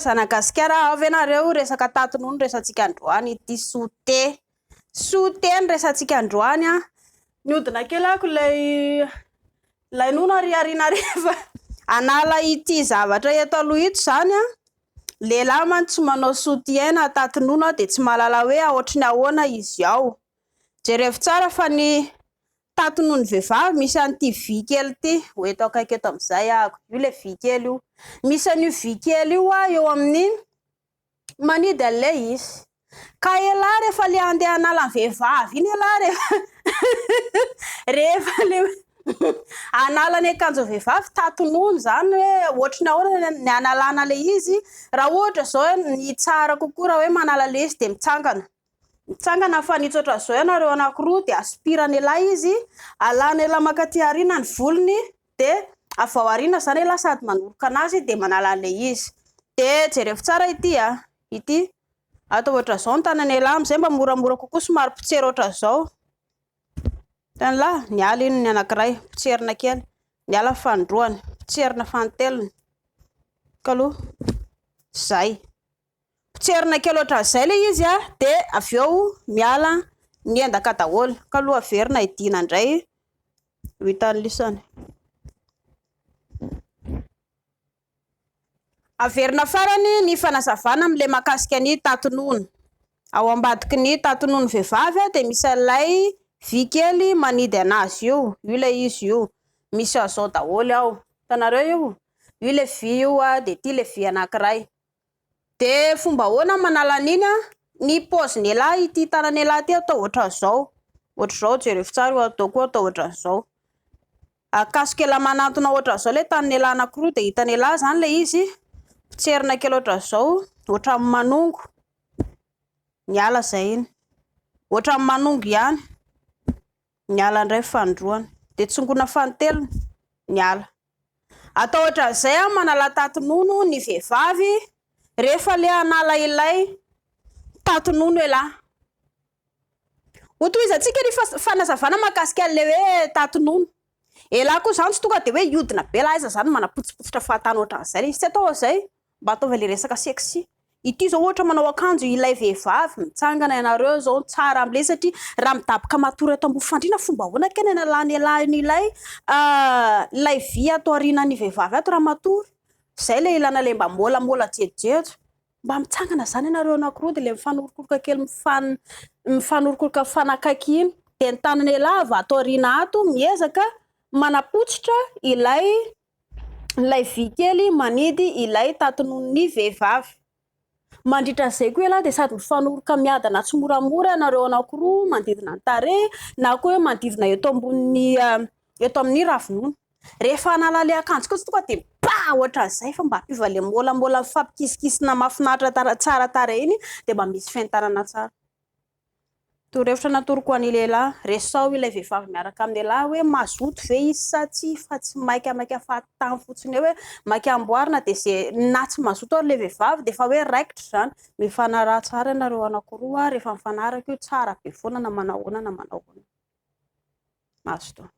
Zanagasikara ao ve nareo resaka tato nono resantsika androany ity soute soute ny resantsika androany a niodina kely ako ilay ilay nono ary ariana rehefa anala ity zavatra eto aloha ito zany a lehilahy mantsy tsy manao soutien na tato nono dia tsy mahalala hoe ohatry ny ahoana izy ao jerevo tsara fa ny Tato noho ny vehivavy misy an'ity vy kely ity, ho eto akaiky eto amin'izay ahako, io ilay vy kely io. Misy an'io vy kely io aho eo amin'ny manidy an'ilay izy. Ka elah rehefa le andeha hanala ny vehivavy iny elah rehefa rehefa le hanala ny akanjon'ny vehivavy tato nono izany hoe ohatry ny ahoana ny hanalana ilay izy. Raha ohatra izao hoe ny tsara kokoa raha hoe manala ilay izy dia mitsangana. Mitsangana mifanitsy ohatran'izao ianareo anankiroa dia asopiran'ialahy izy, alan'ialahy mankaty aoriana ny volony dia avy ao aoriana izany ialahy sady manoroka anazy dia manala an'ilay izy. Dia jerevo tsara ity a, ity, atao ohatran'izao ny tanan'ialahy amin'izay mba moramora kokoa somary potsery ohatran'izao. Hitan'ilahy? Niala iny ny anankiray, potserina kely, niala ny fanindroany, potserina fanintelony, kaloha, izay. Potserina kely ohatran'izay ilay izy a, dia avy eo miala ny endaka daholo. Ka aloha averina hidiana indray ho hitan'ny lisany. Averina farany ny fanazavana amin'ilay mahakasika ny tati-nono. Ao ambadiky ny tati-nono vehivavy dia misy an'ilay vy kely manidy anazy io. Io ilay izy io. Misy an'izao daholo ao. Hitanareo io? Io ilay vy io dia ity ilay vy anankiray. Dia fomba ahoana manala an'iny an? Ny paozin'elah ity tanan'elah ity atao ohatran'izao. Ohatr'izao, jerevo tsara io ataoko io atao ohatran'izao. Akasok'elah manantona ohatran'izao ilay tanin'elah anankiroa dia hitan'elah izany ilay izy. Potserina kely ohatran'izao, ohatran'ny manongo. Miala izay iny. Ohatran'ny manongo ihany. Miala indray fanindroany. Dia tsongoina fanintelony, miala. Atao ohatran'izay an, manala taty nono ny vehivavy rehefa le hanala ilay taty nono elah. Hotohizantsika ny fanazavana mahakasika an'ilay hoe taty nono. Elah koa izany tsy tonga dia hoe hiodina be lah aiza izany manapotsipotsitra fahatany ohatran'izay ilay izy. Tsy atao an'izay. Mba ataovy ilay resaka sexy. Ity izao ohatra manao akanjo ilay vehivavy, mitsangana ianareo izao tsara amin'ilay satria raha midaboka matory ato ambony fandriana fomba ahoana kay ny analan'ialahy an'ilay ilay vy ato aorianan'ny vehivavy ato raha matory. Izay ilay ilana ilay mba môlamôla jejojejo. Mba mitsangana izany ianareo anankiroa dia ilay mifanorokoroka kely mifan- mifanorokoroka mifanakaiky iny. Dia ny tanan'ialahy avy ato aoriana ato miezaka manapotsitra ilay ilay vy kely manidy ilay tatinon'ny vehivavy. Mandritra izay koa ialahy dia sady mifanoroka miadana tsimoramora ianareo anankiroa manodidina ny tarehy na koa hoe manodidina eto ambonin'ny eto amin'ny ravinono. Rehefa hanala ilay akanjo koa tsy tonga dia pa ohatran'izay fa mba hampiova ilay môlamôla mifampikisikisina mahafinaritra tsara tarehy iny dia mba misy fientanana tsara. Torohevitra natoroko ho an'i lehilahy, resaho ilay vehivavy miaraka amin'ny lehilahy hoe mazoto ve izy sa tsia fa tsy maikamaika fahatany fotsiny eo hoe maika amboarina dia ze na tsy mazoto ary ilay vehivavy dia efa hoe raikitra izany. Mifanaraha tsara ianareo anankiroa rehefa mifanaraka io tsara be foana na manao ahoana na manao ahoana. Mazotoa.